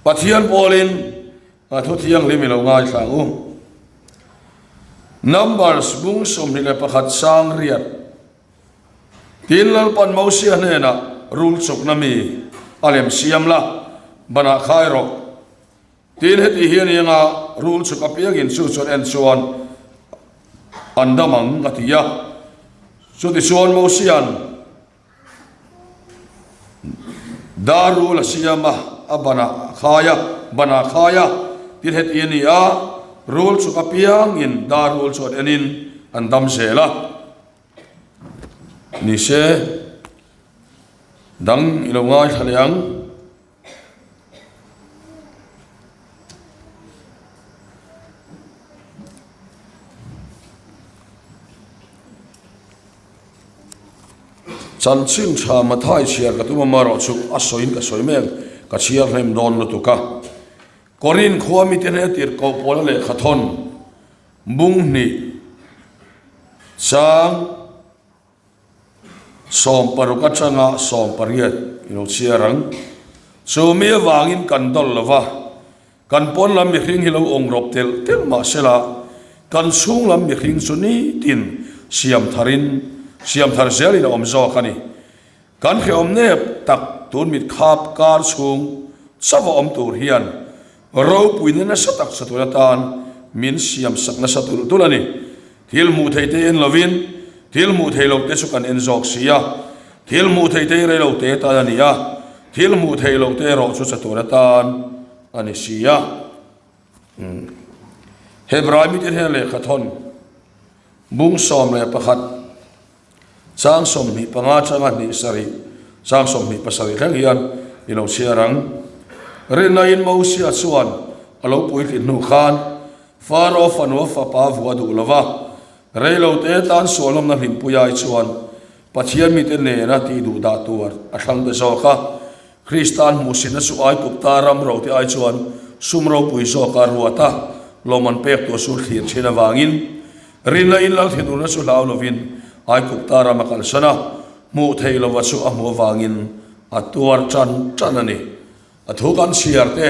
Pathian pawlin a thu thianghlim i lo ngaithla ang u. Numbers bung 21 sang riat. Tin Lalpan Mosia hnenah rul chukna mi a lem siam la, banah khai rawh. Tin heti hian i anga rul chuk apiangin chu chuan en chuan an dam ang a ti a. Chutichuan Mosia'n Dar rul a siam a, a banah a khai a, banah a khai a, tin heti a ni a, rul chuk apiangin dar rul chu an enin an dam zel a. Ni se, dang i lo ngaithla leh ang. Chanchin tha Mathai chhiar ka tum amarawh chu a sawiin ka sawi mek, ka chhiar hnem dawn lutuk a. Korin khua mite hle tir koh pawla lehkha thawn bung hnih chang 60 atanga 18 i lo chhiar ang. Chu mi avangin kan dawl lo va, kan pawn lam mihring hi lo awng rawp telh telh mah sela, kan chhung lam mihring chu nitin siam tharin siam thar zelin a awm zawk a ni. Kan hrehawm nep tak tun mit khap kar chhung chauh a awm tur hian ropuina nasa tak satur atan min siam sak nasa tulh tulh a ni. Thil hmuh theih te en lovin thil hmuh theih loh te chu kan en zawk si a, thil hmuh theih te hi rei lo te tan a ni a, thil hmuh theih loh te erawh chu chatuan atan a ni si a. Hebrai mite hian lehkha thawn bung 11 chang 25 atanga hnih sarih chang 27 thleng hian i lo chhiar ang. Rinna-in Mosia chuan a lo puitlin hnu khan Faro fanu a fapa vua duh lo va, rei lo te tan sualawmna hlimpui ai chuan Pathian mite nena tih duh dah tur a thlang ta zawk a. Kristan hmuhsitna chu Aigupta ram ro te ai chuan sum ropui zawk a ruat a, lawm an pek tur chu thlir thin avangin rinna in lal thinurna chu hlau lovin Aigupta ram a kalsan a, hmuh theih lova chu a hmuh avangin a tuar tan tan a ni. A thu kan chhiar te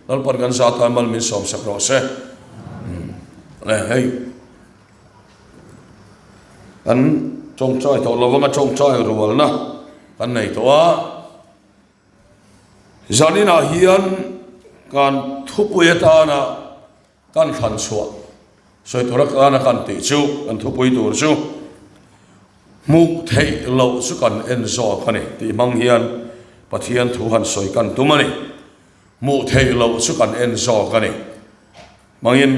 Lalpan kan za tan mal min sawm sak rawh se. Le hei kan tawngtai tawh lo anga tawngtai rualna kan nei tawh a. Zaninah hian kan thupui atana kan thlan chhuah sawi tura kana kan tih chu kan thupui tur chu hmuh theih loh chu kan en zawk a ni tih hmang hian Pathian thu han sawi kan tum a ni. Hmuh theih loh chu kan en zawk a ni. Hmangin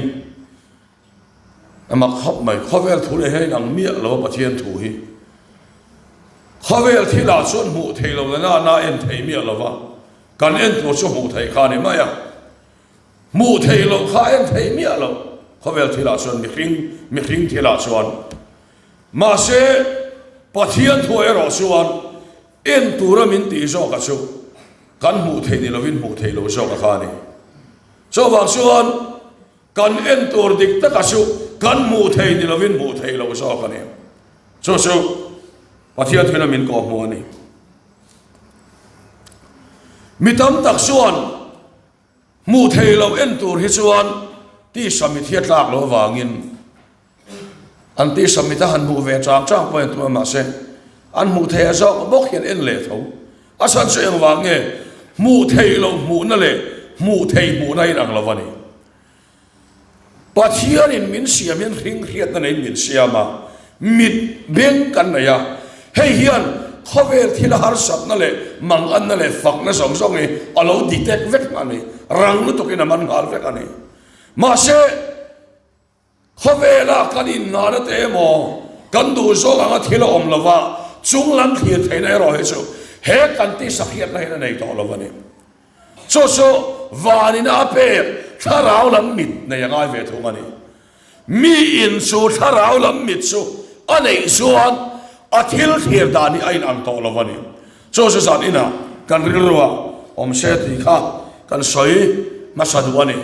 a mak khawp mai, khawvel thu leh hian inang miah lo a Pathian thu hi. Khawvel thilah chuan hmuh theih loh leh nana en thei miah lo va, kan en tur chu hmuh theih kha a ni mai a. Hmuh theih loh kha en theih miah loh khawvel thilah chuan mihring mihring thilah chuan. Mahse, Pathian thu erawh chuan en tura min tih zawka chu kan hmuh theih ni lovin hmuh theih loh zawka kha a ni. Chuvang chuan kan en tur dik taka chu kan hmuh theih ni lovin hmuh theih loh zawk a ni. Chu chu Pathian thila min kawhhmuh a ni. Mi tam tak chuan hmuh theih loh en tur hi chuan tisa mit hi a tlak loh avangin an tisa mit a han hmuh ve chang chang pawh en tum a mahse an hmuh theih a zawk bawk hian en leh tho. A chhan chu engvang nge hmuh theih loh hmuhna leh hmuh theih hmuhna a inang lo a ni. Pathianin min siam hian hring hriatna neiin min siam a, mit beng kan nei a, hei hian khawvel thila harsatna leh manganna leh fakna zawng zawng hi a lo detect vek a ni, rang lutukin a man nghal vek a ni. Mahse, khawvela kan innghahna te emaw, kan duh zawng anga thil a awm lo va, chung lam thlir theihna erawh hi chu he kan tisa hriatna hian a nei tawh lo a ni. Chu chu vanina a pek thlarau lam mit nei a ngai ve thung a ni. Mi in chu thlarau lam mit chu a neih chuan a thil thlir dan hi a inang tawh lo a ni. Chu chu zan inah kan rilruah awm se tih kha kan sawi hmasa duh a ni.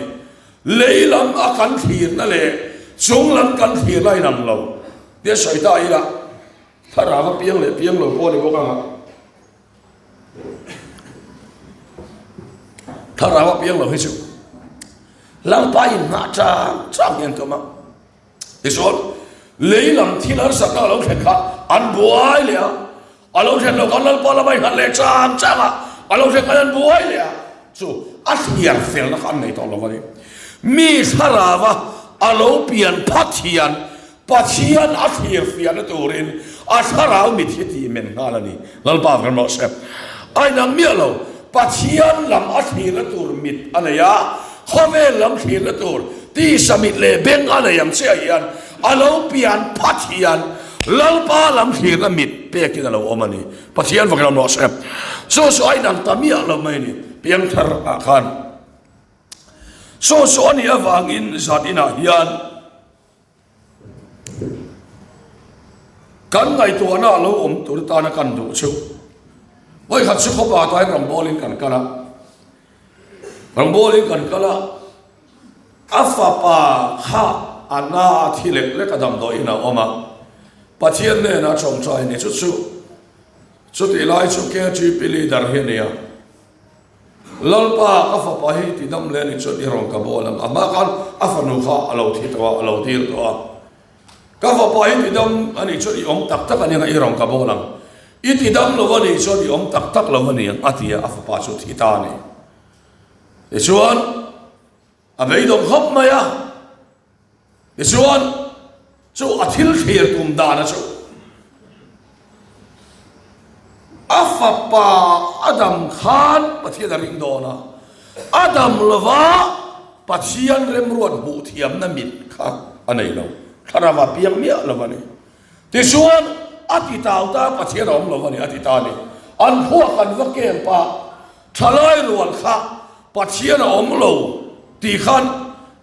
Lei lam a kan thlirna leh chung lam kan thlirna a inang lo tia sawi ta ila thlarau a piang leh piang lo pawh a ni bawk ang a. Thlarau a piang lo hi chu Lalpa inngah chang chang hi an tum a. Tichuan, lei lam thil harsatna a lo thlen kha an buai leh a, a lo thlen loh khan Lalpa lama innghat leh chang chang a, a lo thlen khan an buai leh a, chu a thliar felna kha an nei tawh lo a ni. Mi thlarava a lo pian phat hian Pathian a thlir fiahna turin a thlarau mit hi tih men nghal a ni. Lalpa kan rawh se. A inang miah lo, Pathian lam a thlirna tur mit a nei a, khawvel lam thlirna tur tisa mit leh beng a nei ang chiah hian a lo pian phat hian Lalpa lam thlirna mit pekin a lo awm a ni. Pathian va kan rawh se. Chu chu a inang ta miah lo mai a ni. Piangthar ah khan chu chu a nih avangin zan inah hian Kan ngaihtuahna a lo awm tur tana kan duh chu vawikhat chu khawpa tain rawngbawlin kan kal a, rawngbawlin kan kal a, a fapa kha a na a thi lek lek a damdawiin a awm a, Pathian hnenah tawngtai ni chu chu chutih lai chu KGP leader hi a ni a. Lalpa, ka fapa hi ti dam leh a ni chuan i rawn ka bawl ang. A hma khan a fanu kha a lo thi tawh a, a lo dil tawh a. Ka fapa hi ti dam a nih chuan i awm tak tak a nia, i rawn ka bawl ang. I ti dam lo a nih chuan i awm tak tak lo a ni ang, a ti a, a fapa chu thi ta a ni. Tichuan, a beidawng khawp mai a. Tichuan, chu a thil thlir tum dana chu a fapa a dam khan Pathian a ring dawn a, a dam lova Pathian remruat hmuh thiamna mit kha a nei lo, thlarau a piang miah lo a ni. Tichuan, a ti tau ta Pathian a awm lo a ni, a ti ta a ni. An khuak an va camp a, thalai rual kha Pathian a awm lo tih khan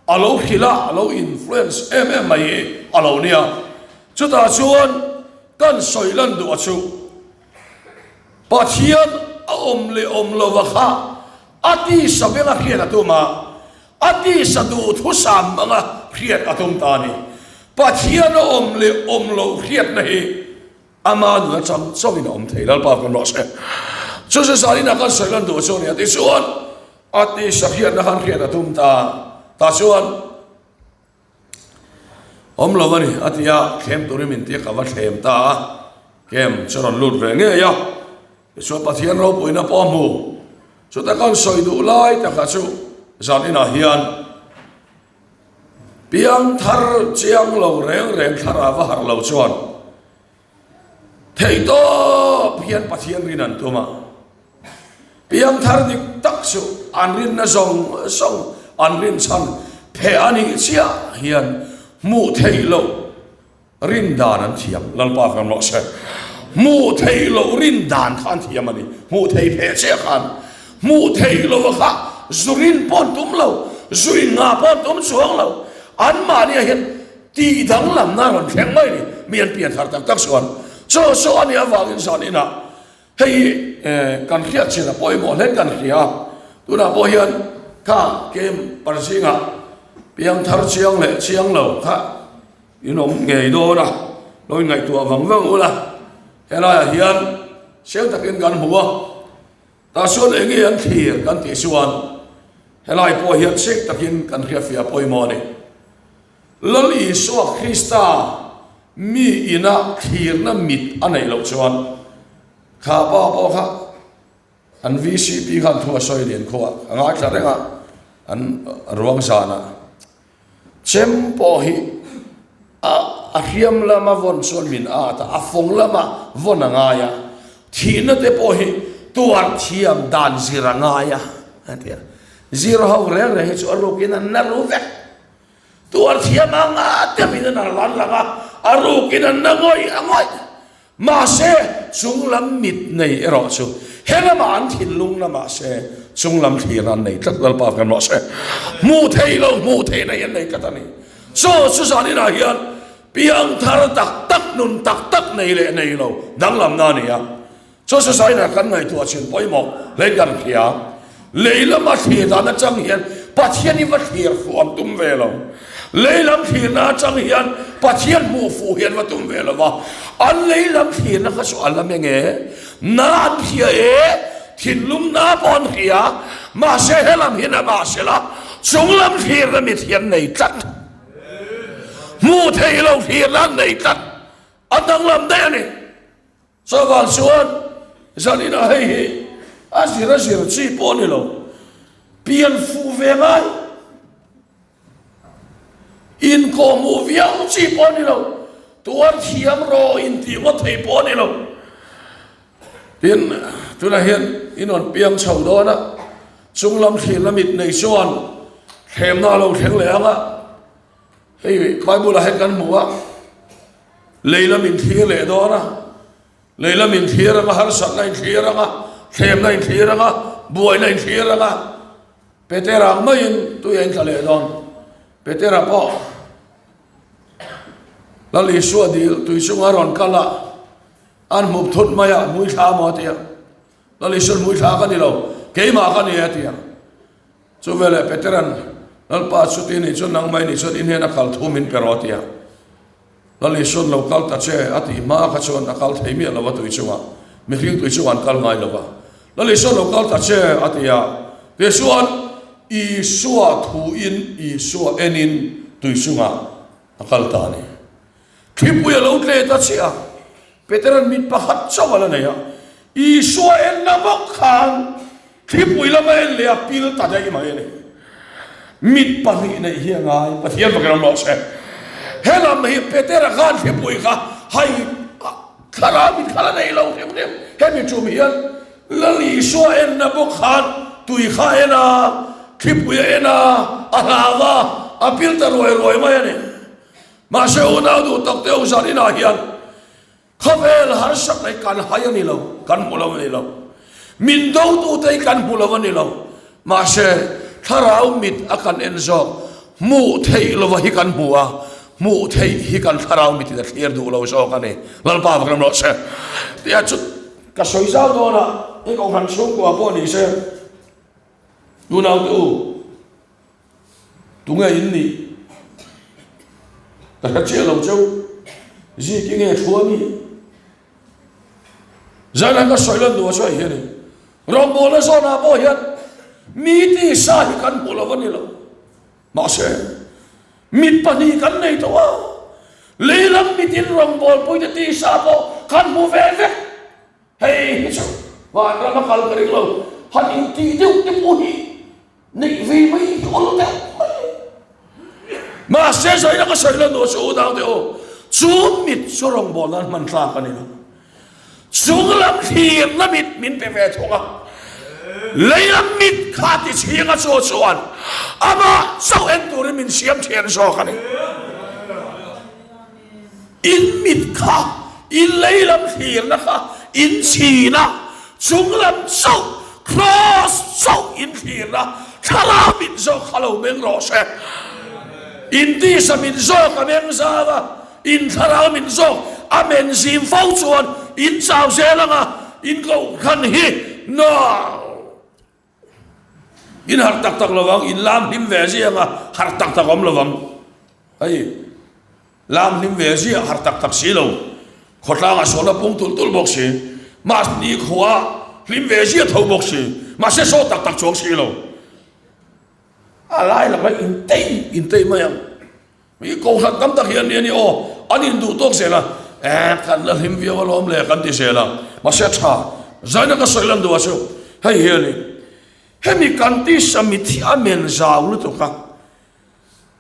a lo hrilh a, a lo influence em em mai hi a lo nia. Chutah chuan kan sawi lan duh a chu Pathian a awm leh awm lova kha a tisa benga hriat a tum a, a tisa duhthusam anga hriat a tum ta a ni. Pathian a awm leh awm loh hriatna hi Ama nun atang chauhin a awm thei. Lalpa kan rawh se. Chu chu Zalina kan sawi lan duh chu a ni a. Tichuan, a tisa hriatna khan hriat a tum ta. Tah chuan, Awm lo a ni, a ti a. Thlem turin min ti a, ka va thlem ta a. Kem chu rawn lut ve ngei a. Tichuan, Pathian ropuina pawh a hmu. Chuta kan sawi duh lai takah chu Zalina hian Piang thar chiang lo reng reng thlarau a harh lo chuan theihtawp hian Pathian rin an tum a. Piang thar dik tak chu an rinna zawng zawng an rin chhan pheh a nih chiah hian hmuh theih loh Rin dan an thiam, Lalpa kan rawh se. Hmuh theih loh rin dan kha an thiam a ni. Hmuh thei pheh chiah khan hmuh theih loh a kha zu rin pawh an tum lo, zu in ngah pawh an tum chuang lo. Anmahniah hian tih danglamna a rawn thleng mai a ni. Mi an pian thar tak tak chuan chaw chaw a nih avangin zan inah hei hi kan hriat chin a pawimawh hlen kan hria a. Tunah pawh hian kha kem parzingah piang thar chiang leh chiang lo kha In awm ngei dawn a, lo inngaihtuah vang vang ula, helaiah hian chiang takin kan hmu a, tah chuan eng nge an thlir kan tih chuan helai pawh hian chik takin kan hriatfiah pawimawh a ni. Lal Isua Krista mi ina thlirna mit a neih loh chuan kha pa pawh kha an VCP khan thu a sawi lian khuah a ngaithla reng a, an ruang zanah Chem pawh hi a a hriam lama vawn chuan min at a, a fawng lama vawn a ngai a, thihna te pawh hi tuar thiam dan zir a ngai a, a ti a. Zir ho reng reng hi chu a rukin an na ru vek. Tuar thiam ang a deuhin an lan lang a, a rukin an na ngawih a ngawih. Mahse, chunglam mit nei erawh chu he lamah an thinlung la mahse, chunglam thlir an nei tlat Lalpa kan rawh se. Hmuh theih lo hmuh theih na hi an nei tlat a ni. Chaw chu zaninah hian piang thar tak tak nun tak tak nei leh nei lo danglamna a ni a. Chaw chu zaninah kan ngaihtuah chin pawimawh hlein kan hria. Lei lama thlir dan atang hian Pathian hi va thlir fuh an tum ve lo. Lei lam thlirna atang hian Pathian hmuh fuh hi an va tum ve lo va. An lei lam thlirna kha chu a la meng e, na an hria e, thinlung na pawh an hria. Mahse helam hi na mahsela chunglam thlirna mit hi an nei tlat. Hmuh theih loh thlirna an nei tlat. A danglam daih a ni. Chuvang chuan zaninah hei hi a zir a zir chi pawh a ni lo. Pian fuh ve ngai. Inkawhhmuh viau chi pawh a ni lo. Tuar thiam rawh intih ngawt thei pawh a ni lo. Tin, tunah hian in rawn piang chho dawn a, chunglam thlirna mit nei chuan thlemna a lo thleng leh ang a. Hei Bible-ah hian kan hmu a, lei lam in thlir leh dawn a, lei lam in thlir ang a, harsatna in thlir ang a, thlemna in thlir ang a, buaina in thlir ang a, Petera ang maiin tui a intla leh dawn. Petera pawh Lal Isua dil tui chunga rawn kal a, an hmup thut mai a, hmui thla maw a ti a. Lal Isuan hmui thla ka ni lo, keimah ka ni a ti a. Chu veleh Petera'n Lalpa chuti nih chuan nangmah i nih chuan i hnena kal thu min pe rawh a ti a. Lal Isuan lo kal ta che a tih hma kha chuan a kal thei miah lo a tui chungah, mihring tui chungah an kal ngai lo va. Lal Isuan lo kal ta che a ti a, tichuan Isua thuin Isua enin tui chungah a kal ta a ni. Thlipui a lo tle ta chiah a, Petera'n mit pakhat chauh a la nei a, Isua enna bawk khan Thlipui lama en leh a pil ta daih mai a ni. Mit pahnih neih hi a ngai, Pathian fakin awm rawh se. Helam hi Petera khan thlipui kha hai thlarau mit kha la nei lo hrim hrim. Hemi tum hian Lal Isua enna bawk khan tui kha a en a, thlipui a en a, a hlau a, a pil ta ruai ruai mai a ni. Mahse unau duh tak te u zan inah hian Khawvel harsat hi kan hai a ni lo, kan hmu lo a ni lo. Min dotute hi kan hmu lo a ni lo. Mahse, thlarau mit a kan en zawk, hmuh theih lova hi kan hmu a, hmuh theih hi kan thlarau mitin a thlir duh lo zawk a ni. Lalpa va ram rawh se. Tia chu ka sawi zau dawn a, i kohhran chhungkua pawh ni se, unaute u, Tunge in nih? Ka hre chiah lo cheu. Zik i nge thu a mi? Zaina ka sawi lan duh a sawi hi a ni. Rawngbawlna zawnah pawh hian mi tisa hi kan hmu lo a ni lo. Mahse, mit pahnih kan nei tawh a, lei lam mitin rawngbawlpuite tisa pawh kan hmu ve vek. Hei hi chu vanram a kal ka ring lo, han intih deuh te pawh hi neih ve mai hi awl deuh mai. Mahse zaina ka sawi lo nuah chu unau te aw, chu mit chu rawngbâwl nan hman tlâk a ni lo. Chunglam thlirna mit min pe ve thung a, leilam mit kha ti chhinga chu chuan amah chauh en turin min siam thian zawk a ni. In mit kha, in lei lam thlirna kha in chhin a, chung lam chauh, cross chauh in thlirna thlarau mit zawk kha lo meng rawh se. In tisa mit zawk a meng zau a, in thlarau mit zawk a men zim fo chuan in chau zel ang a, in kohhran hi no. In harh tak tak lovang, in lam hlim ve ziah anga harh tak tak awm lovang. Hei, lam hlim ve ziah harh tak tak si lo. Khawtlangah sawn a pung tulh tulh bawk si. Mahni khua hlim ve ziah tho bawk si. Mahse saw tak tak chuang si lo. A lai lakah intei intei mai ang. Mi kohhran tam tak hian nia ni aw, an induh tawk zel a, eh kan la hlim viau alawm le kan ti zel a, mahse a tha, zaina ka sawi lan duh a chu hei hi a ni, hemi kan tisa mithi a men zau lutuk a,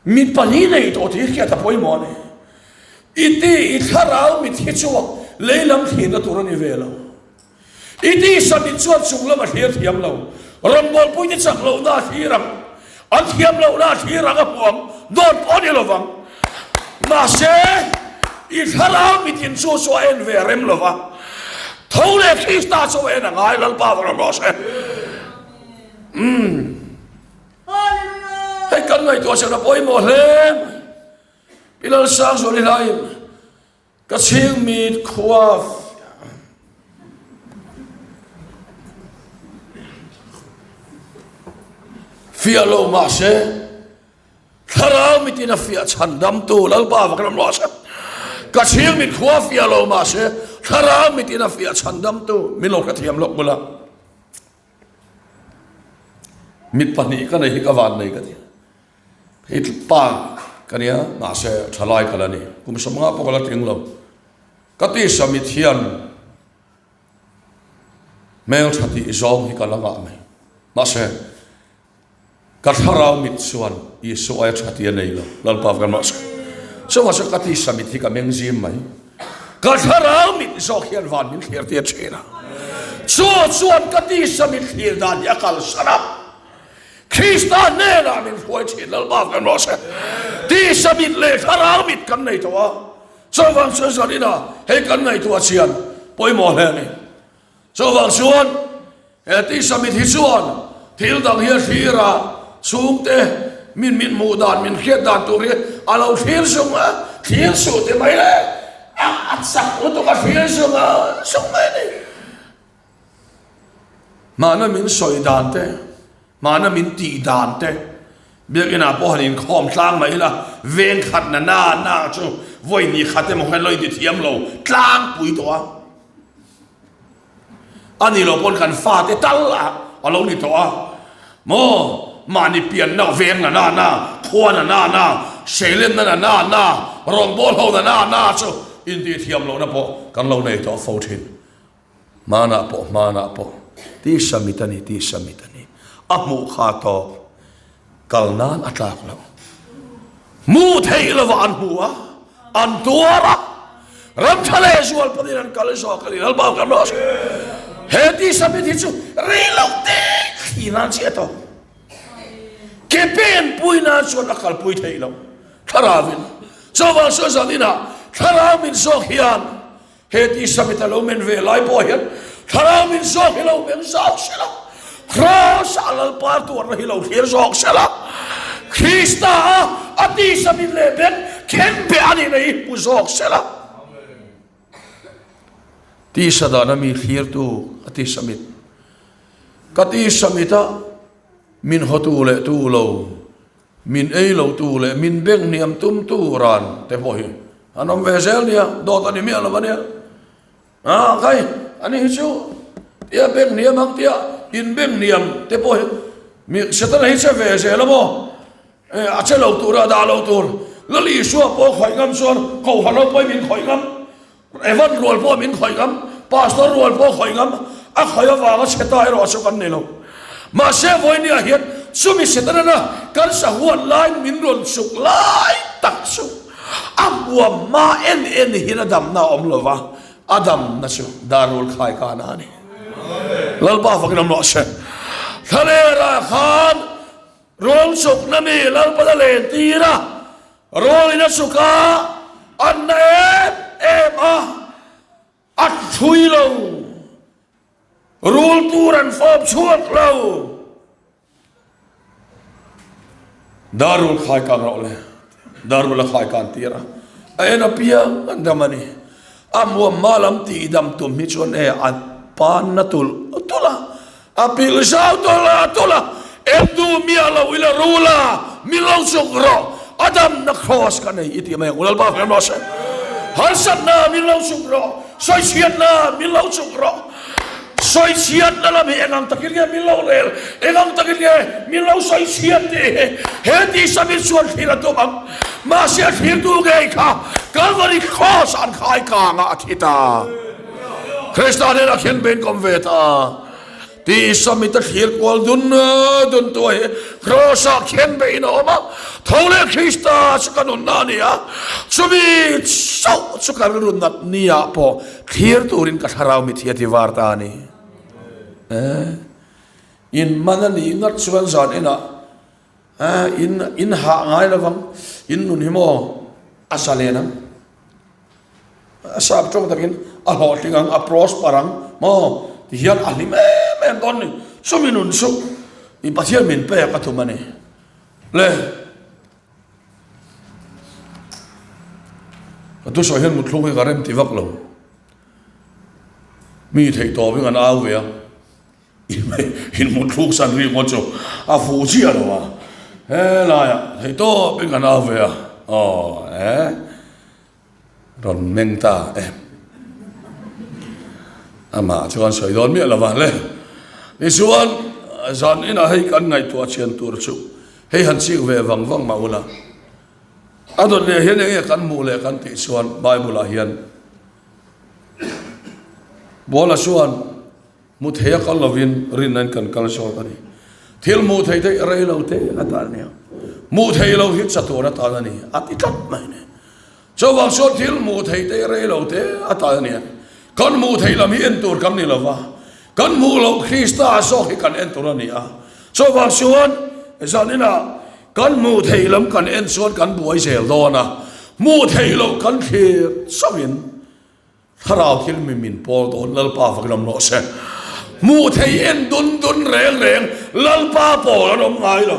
mi pahnih nei tawh tih hi hriat a pawimawh a ni, i ti i thlarau mithi chu lei lam thlirna tur a ni ve lo. I tisa mit chuan chung lam a thlir thiam lo. Rawngbawlpuite chak lohna a thlir ang. An thiam lohna a thlir ang a hmu ang. Dawt pawh a ni lo vang. Mahse, i thlarau mitin chu chu a en ve a rem lo va. Tho leh Krista chu a en a ngai Lalpa vang rawh se. Umm. Hei kan ngaihtuah chhan a pawimawh hle mai. Pi Lalsangzuali hlaiin Ka chhingmit khua fiah lo mahse thlarau mitin a fiah chhandamtu Lalpa vak ram rawh se. Ka chhingmit khua fiah lo mahse thlarau mitin a fiah chhandamtu min lo hrethiam lawk bula. Mit pahnih ka nei hi ka van nei ka ti. Hei pa ka nia mahse thalai ka la ni. Kum 50 pawh ka la tling lo. Ka tisa mit hian hmeltha tih zawng hi ka la ngah mai. Mahse Ka thlarau mit chuan Isua aia tha ti a nei lo, Lalpa kan mah sawi. Chuvang chuan ka tisa mit hi ka meng zim mai. Ka thlarau mit zawk hian van min thlir tir thin a. Chu chuan ka tisa mit thlir dan hi a kalsan a. Krista hnenah min hruai thin, Lalpa kan mah sawi. Tisa mit leh thlarau mit kan nei tawh a. Chuvang chuan zaninah hei kan ngaihtuah chian pawimawh hle a ni. Chuvang chuan he tisa mit hi chuan thil dang hi a thlir a, chhungte min min hmuh dan, min hriat dan tur hi a lo thlir zung a, thlir suh ti mai le, a chak lutuk a thlir zung a, zung mai a ni. Mahna min sawi dan te, mahna min tih dan te, biakinah pawh han inkhawm tlang mai ila, veng khat na na na chu vawi ni khat emaw khan lo inti thiam lo tlangpui tawh a. A ni lo pawn kan fate tal a a lo ni tawh a maw mahni pianna veng na na na khua na na na seilenna na na na rawngbâwl ho na na na chu intihthiam lohna pawh kan lo nei tawh fo thin. Hmanah pawh hmanah pawh tisa mit a ni tisa mit a ni a hmuh kha tawk Kal nan a tlak lo. Hmuh theih lovah an hmu a, an tuar a, ram tha leh zual panin an kal zawk a ni. Lalpa kan rawh se. He tisa mit hi chu rei lo te thli nan chiah tawh. Ke pen pui nan chuan a kalpui theih lo. Thlarauin. Chuvang chuan zan inah thlarau min zawk hian He tisa mit a lo men ve lai pawh hian Thlarau min zawk hi lo meng zawk se la, Kraws a Lalpa tuarna hi lo thlir zawk se la, Krista a a tisa mit leh beng khen beh a nihna hi hmu zawk se la. Tisa dana mi thlirtu a tisa mit, ka tisa mita min hawtu leh tu lo, Min ei lo tu leh min beng hniam tum tu ran te pawh hi an awm ve zel nia, dawt a ni miah lo a nia. Ah khai, ani hi chu tia beng hniam ang tia in beng hniam te pawh hi mi Setana hi che ve zel a maw? Eh, a che lo tur a dah lo tur. Lal Isua pawh khawih ngam chuan Kohhran ho pawhin min khawih ngam. Evan rual pawh min khawih ngam, Pastor rual pawh khawih ngam, a khawih avanga chhe ta erawh chu kan nei lo. Mahse vawinia hian chumi Setanana kan sahuan lai min rawn chuk lai tak chu a huam hma en en hian a damna a awm lo va, a damna chu darul khai kana a ni. Lalpa fakin awm rawh se. Thlalera khan rawn chukna mi Lalpan a len tir a. Rawlin a chuk a, an na em em a, a thui lo, rul tur an fawp chhuak lo. Dar rul khai kan rawh le, dar rul a khai kan tir a, a en apiang an dam a ni. A muam hma lam tihdam tum hi chuan e a pan na tulh tulh a, A pilh zau tawh la tawh la, en duh miah lo ila rul a, mi lo chuk rawh, a damna kraws ka nei i ti mai ang u Lalpa hmel rawh se. Harsatna min lo chuk rawh, sawichhiatna min lo chuk rawh, sawichhiatna lam hi eng ang takin nge min lo rel, eng ang takin nge min lo sawichhiat tih hi he tisa min chuan thlir a tum ang. Mahse a thlirtu ngei kha Kalvari kraws an khai kangah a thi ta. Krista hnenah khian bein kawm ve ta. Tisa mit a thlir kual dun dun tu hi Kraws-ah khen beihin a awm a, tho leh Krista chu ka nunna a ni a, chumi chauh chu ka rilru nat niah pawh thlir turin ka thlarau mit hi a ti var ta a ni. In man a nih ngat chuan zan inah in in hah ngai lovang, in nun hi maw a zalen ang. A sap tawng takin a hlawhtling ang, a prosper ang maw ti hian a hlim em em dawn ni. Chumi nun chu i Pathian min pek a tum a ni. Le ka thusawi hian mutthluk hi ka rem ti vak lo. Mi theih tawpin an au ve a. In mutthluk san ri ngawt chu a fuh chiah lo a. Helaiah theih tawpin kan au ve a. Aw e. Rawn meng ta em. Amah chuan sawi dawn miah lo va le. Tichuan. zan inah hei kan ngaihtuah chian tur chu hei han chik ve vang vang mah ula. A dawt leh hian enge kan hmuh leh kan tih chuan Bible ah hian Paula chuan hmu thei a kal lovin rinna in kan kal zawk a ni. Thil hmuh theih te rei lo te a tan a nia. Hmuh theih lo hi chatuan atan a ni a ti tlat mai a ni. Chuvang chuan thil hmuh theih te rei lo te a tan a ni a. Kan hmuh theih lam hi en tur kan ni lo va, kan hmuh loh Krista zawk hi kan en tur a ni a. Chuvang chuan zaninah kan hmuh theih lam kan en chuan kan buai zel dawn a, hmuh theih loh kan thlir chauhin Thlarau thil mi min pawl dawn Lalpa fak lam rawh se. Hmuh theih en dun dun reng reng Lalpa pawl an awm ngai lo.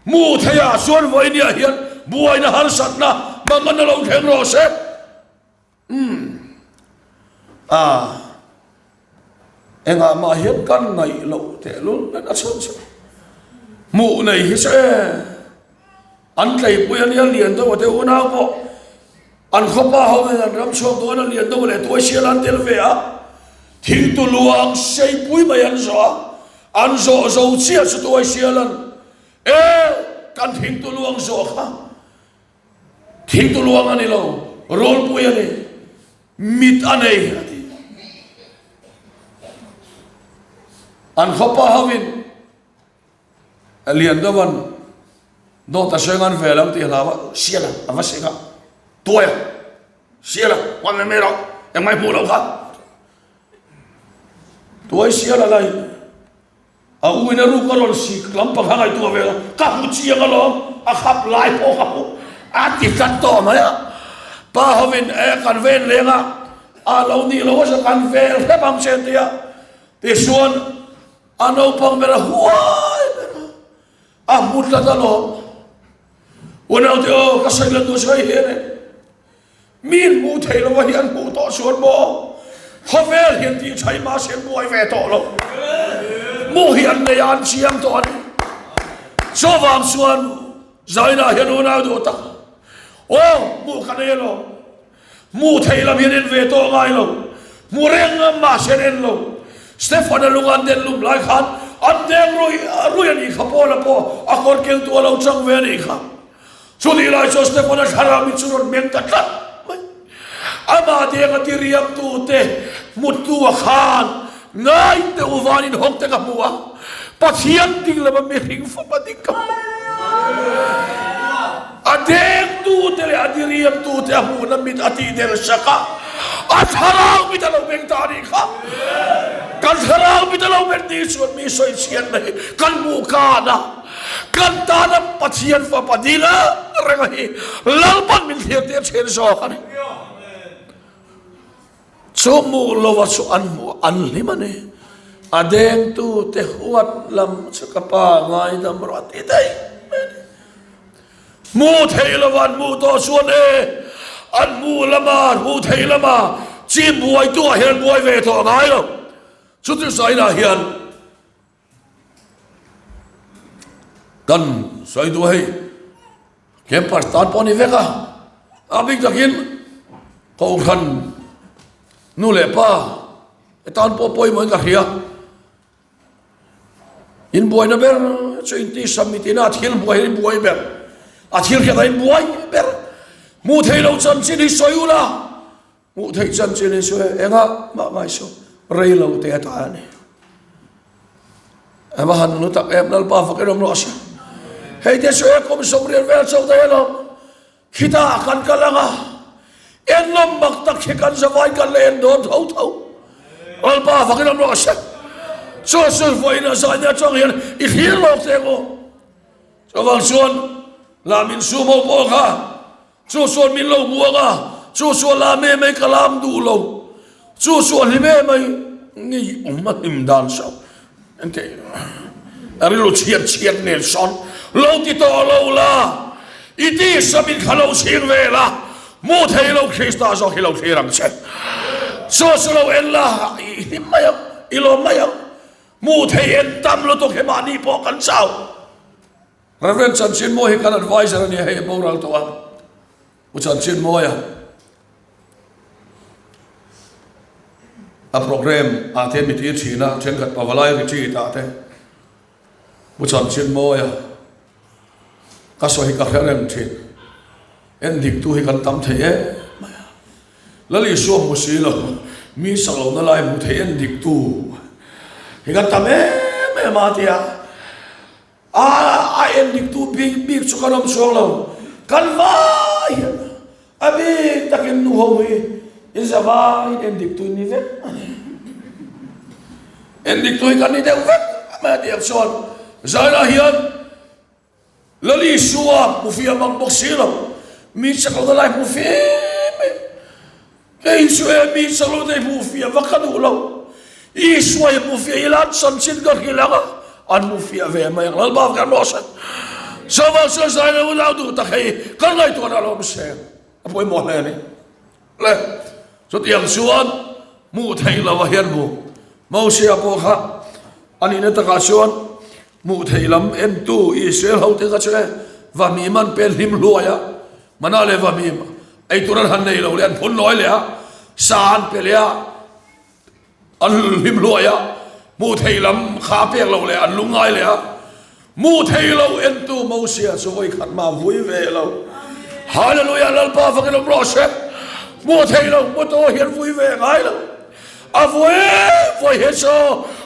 Hmuh theih ah chuan vawinia hian buaina harsatna mangan a lo thleng rawh se. Umm. Ah. Engah mah hian kan ngaih loh tehlul nen a chhan chu hmuh nei hi chu e. An tleipui a nia lian deuh a te unau pawh an khawpa ho in an ram chhuak dawn a lian deuh leh tuai sial an tel ve a, thingtu luang seipui mai an zawh a, an zawh zo chiah chu tuai sial an e kan thingtu luang zawh kha thingtu luang a ni lo rawlpui a ni mit a nei a ti. An khawpa ho in A lian deuh an dawt a sawi ngan ve lo tih hlau a, sial a, a va sik a, tuai a, sial a, huan mai mai rawh, engmah i hmuh loh kha. Tuai sial a lai, a u in a ruk a rawn sik lampang kha ngaihtuah ve lo, ka hmu chiang alawm, a khap lai pawh ka hmu, a ti tlat tawh mai a. Pa hovin e kan ven leng a, a lo nih loh a chu kan vel hrep ang che an ti a, tichuan A naupang ber a huai ber a, a hmu tlat alawm. Unaute aw, ka sawi lan duh sawi hian e, min hmuh theih lova hi an hmuh tawh chuan maw, khawvel hian tih tha i mahse an buai ve tawh lo. Hmuh hi an nei a, an chiang tawh a ni. Chuvang chuan Zaina hian unau duh tak, aw, hmuh ka nei alawm. Hmuh theih lam hian en ve tawh ngai lo. Hmu reng mahse an en lo. Stefan-a lung an den lum lai khan an deng rui rui a nih kha, Paula pawh a kawr kengtu a lo chang ve a nih kha. Chutih lai chuan Stefan-a thlarau mi chu rawn meng ta tlat mai. Amah denga diriamtute hmutu-a khan ngai teh u van inhawng te ka hmu a, Pathian ding lama mihring fapa dik ka hmu. A dengtute leh a diriamtute a hmuhna mit a tihder sak a, a thlarau mit a lo beng ta a nih kha. Kan thlarau mit a lo ben ni chuan mi sawichhiatna hi kan hmuh kan a, kan tana Pathian fapa ding renga hi Lalpan min thlir tir thin zawk a ni. Chu hmuh lova chu an hmuh an hlim a ni. A dengtute huat lam chu ka pa ngaidam rawh a ti daih mai a ni. Hmuh theih lova an hmuh tawh chuan e, an hmuh lama hmuh theih lama chi buaitu ah hian an buai ve tawh ngai lo. Chuti zainah hian Kan sawi duh hei campus tan pawh a ni vek a, a bik takin kohhran nu leh pa tan pawh pawimawhin ka hria. Inbuaina ber chu inti summit ina thil buai hi buai ber, a thil hriat ah inbuai ber. Hmuh theih loh chanchin hi sawi ula. Hmuh theih chanchin hi chu engah mah ngai suh, rei lo te ata a ni. A va han nu tak em, Lalpa fak in awm rawh se. Hei te chu e kum sawmriat vel chauh daih alawm, khitah kan kal ang a, enlawm mak tak hi kan zavai kan la en dawn tho tho. Lalpa fak in awm rawh se. Chu chu vawiin a zaina atang hian i thlir lawk teh ang u. Chuvang chuan lam insum ho pawh kha Chu chuan min lo hmu ang a, chu chu a lam em mai ka lam duh lo, chu chu a hlim em mai, ngei awm a hlim dan sawn engteh a rilru chhiat chhiat nen sawn lo ti tawh lo la, i tisa min kha lo chhing ve la, hmuh thei lo Krista zawk hi lo thlir ang che, chu chu lo en la, i hlim mai ang, i lawm mai ang, hmuh thei en tam lutuk hi mahni pawh kan chau. Rev. Chanchinmawi hi kan adviser a nia hei a boral tawh a, Pu Chanchinmawia a program ah te mi tir thin a, thenkhat pavalai retreat ah te. Pu Chanchinmawia, ka sawi hi ka hre reng thin. En diktu hi kan tam thei em mai a. Lal Isua hmu si lo, mi sak lohna lai hmu thei en diktu hi kan tam em em a tia. A a en diktu bik bik chu kan awm chuang lo. Kan vai hian a bik takin nu ho hi in za vaiin en diktu in ni vek a ni. En diktu hi kan ni deuh vek mai a tih chuan zainah hian Lal Isua hmu fiam ang bawk si lo, mi chak lohna lai hmu fiam mai. Kei chu e mi chak lohna hi hmu fiam vak ka duh lo. Isua hi hmu fiah ila an chanchin ka hrilh ang a, an hmu fiah ve mai ang. Lalpa kan rawh se. Chuvang chuan Zaina unau duh tak hei kan ngaihtuahna lo awm se a pawimawh hle a ni. Le, chutiang chuan hmuh theih loh a hian hmu. Mosia pawh kha a nihna takah chuan hmuh theih lam entu Israel hote kha chu e vahmim an pen hlim hluai a, mana leh vahmim ei tur an han nei lo leh an phun nawi leh a, sa an pe leh a. An hlim hluai a, hmuh theih lam kha a pek loh leh an lungngai leh a, hmuh theih loh entu Mosia chu vawi khat mah vui ve lo. Hallelujah Lalpa fakin awm rawh se. Hmuh theih loh hmutu hian vui ve ngai lo. A vui vawi hi chu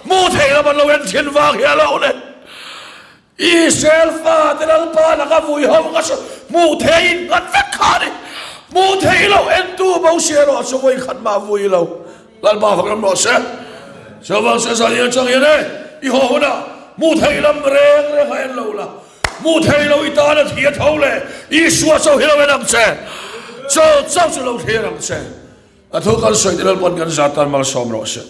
hmuh theih lam an lo en thin vang hi a lo ni. Israel fate Lalpa laka vui ho ka sawi hmuh theih in nghat vek kha a ni. Hmuh theih loh entu Mosia erawh chu vawi khat mah vui lo. Lalpa fak ram rawh se. Chuvang chu zan hian chang hian e, i haw hunah hmuh theih lam reng reng a en lo la. Hmuh theih loh i tan a thi a tho leh Isua chauh hi lo en ang che. Chau chau chu lo thlir ang che. A thu kan sawi te Lalpa'n kan zat tan malsawm rawh se.